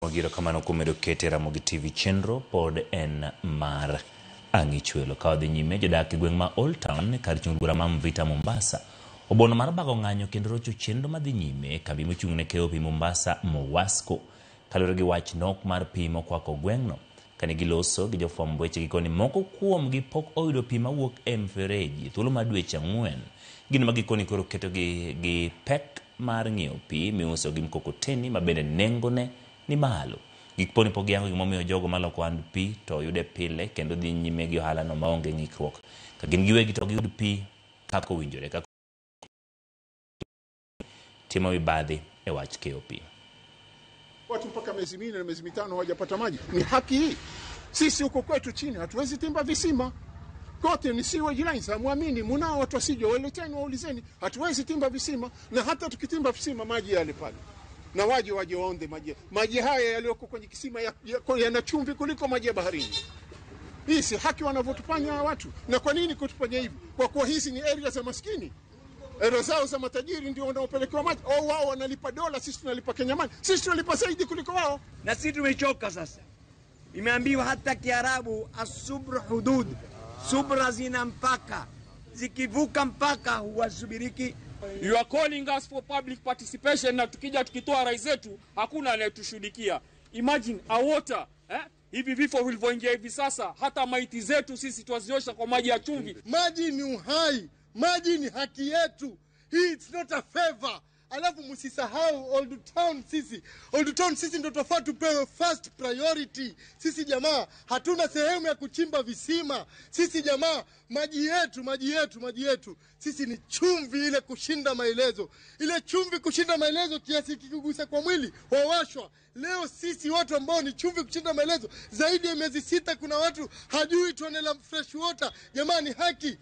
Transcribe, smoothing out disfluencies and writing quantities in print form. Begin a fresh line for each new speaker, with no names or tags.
Wagiro kamano kuom medo kete Ramogi TV chenro pod en mar Ang'ichwelo. Ka wadhi nyime, jodak e gweng' ma Old Town kar chung' bura ma Mvita Mombasa obono mar bago ng'anyo kendo rocho chenro madhi nyime e kambi mochung' ne keyo pi Mombasa Mowasco kaluwore gi wach nok mar pi mokwako gweng'no. Kane giloso gi jofwamb weche gikoni moko kuomgi pok oyudo pi mawuok e mfereji thuolo mar dweche 4. Gino ma gikoni koro ketogi gi pek mar ng'iewo pi miuso gi mkokoteni ma bende nengone ni malo. Gik poni pok giyango gimomiyo jogo maloko ohand pi to yude pile kendo dhi nyime gi ohalano maonge ng'ikruok. Ka gin giwegi to giyud pi kaka owinjore kaka timo mibadhi e wach keyo pi.
Watu mpaka miezi 4 na miezi 5 hawajapata maji. Ni haki hii? Sisi huko kwetu chini hatuwezi timba visima. Kote ni sewage lines, hamwamini, munao watu wasije waleteni waulizeni. Hatuwezi timba visima, na hata tukitimba visima maji yale pale. Na waje waonde maji. Maji haya yaliyoko kwenye kisima yana chumvi kuliko maji ya baharini. Hii si haki wanavyotufanya watu. Na kwa nini kutufanya hivi? Kwa kuwa hizi ni area za maskini. Area zao za matajiri ndio wanaopelekewa maji. Au wao wanalipa dola, sisi tunalipa Kenya money. Sisi tunalipa zaidi kuliko wao.
Na sisi tumechoka sasa. Imeambiwa hata Kiarabu asubru hudud. Subra zina mpaka. Zikivuka mpaka huwasubiriki.
You are calling us for public participation, na tukija tukitoa rai zetu hakuna anayetushughulikia. Imagine a water, eh? Hivi vifo vilivyoingia hivi sasa, hata maiti zetu sisi twaziosha kwa maji ya chumvi.
Maji ni uhai, maji ni haki yetu. Hii it's not a favor. Alafu msisahau Old Town sisi. Old Town sisi ndio tofauti, tupewe first priority. Sisi jamaa hatuna sehemu ya kuchimba visima. Sisi jamaa maji yetu, maji yetu, maji yetu. Sisi ni chumvi ile kushinda maelezo. Ile chumvi kushinda maelezo kiasi kikigusa kwa mwili wawashwa. Leo sisi watu ambao ni chumvi kushinda maelezo zaidi ya miezi 6 kuna watu hajui tone la fresh water. Jamani, haki.